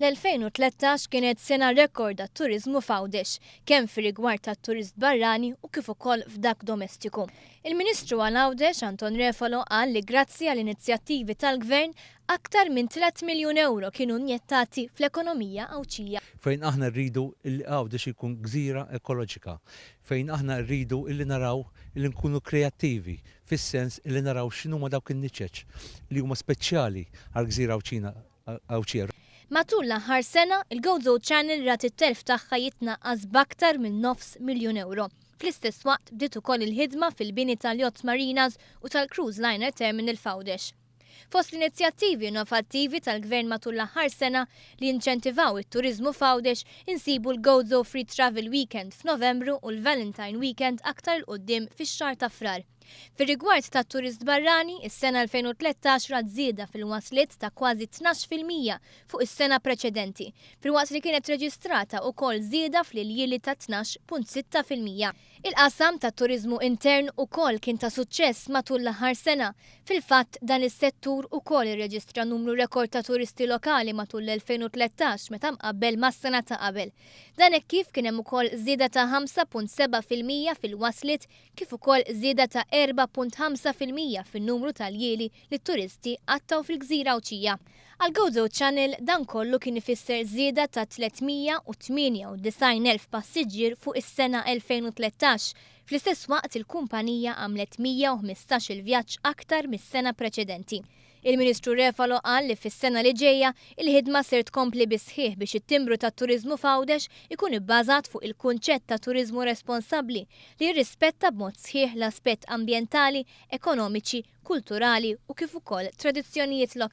L-2013 kienet sena rekord għat-turiżmu f'Għawdex, kemm fir-rigward tat-turist barrani u kif ukoll f'dak domestiku. Il-Ministru għal Għawdex, Anton Refalo, qal li grazzi għal inizjattivi tal-Gvern, aktar minn 3 miljun ewro kienu injettati fl-ekonomija Għawdxija. Fejn aħna rridu illi Għawdex ikun gżira ekoloġika, fejn aħna rridu illi naraw illi nkunu kreattivi fis-sens illi naraw x'inhuma dawk in-niċeċ li huma speċjali għall-gżira Għawdxina Għawdxija. Matul l-aħħar sena, il-Gozo Channel rat it-telf tagħha jitnaqqas b'aktar minn nofs miljun ewro. Fl-istess waqt bdiet ukoll il-ħidma fil-bini tal-Yacht Marinas u tal-Cruise Liner Terminal f'Għawdex. Fost l-inizjattivi innovattivi tal-Gvern matul l-aħħar sena li inċentivaw it-turiżmu f'Għawdex insibu l-Gozo Free Travel Weekend f'Novembru u l-Valentine Weekend aktar 'il quddiem fix-xahar ta' Frar. Fir-rigward tat-turist barrani, is-sena 2013 rat żieda fil-wasliet ta' kważi 12% fuq is-sena preċedenti, filwaqt li kienet reġistrata wkoll żieda fl-iljieli ta' 12.6%. Il-qasam tat-turiżmu intern ukoll kien ta' suċċess matul l-aħħar sena. Fil-fatt, dan is-settur ukoll irreġistra numru rekord ta' turisti lokali matul l-2013 meta mqabbel mas-sena ta' qabel. Dan hekk kif kien hemm ukoll żieda ta' 5.7% fil-wasliet kif ukoll żieda ta' 4.5% fin-numru tal-ljieli li t-turisti qattgħu fil-gżira Għawdxija. Għal Gozo Channel dan kollu kien ifisser żieda ta' 398,000 passiġġier fuq is-sena 2013. Fl-istess waqt il-kumpanija għamlet 115-il vjaġġ aktar mis-sena preċedenti. Il-Ministru Refalo qal li fis-sena li ġejja il-ħidma ser tkompli bis-sħiħ biex it-timbru tat-turiżmu f'Għawdex ikun ibbażat fuq il-kunċett ta' turiżmu responsabbli li jirrispetta b'mod sħiħ l-aspett ambjentali, ekonomiċi, kulturali u kif ukoll tradizzjonijiet lokali.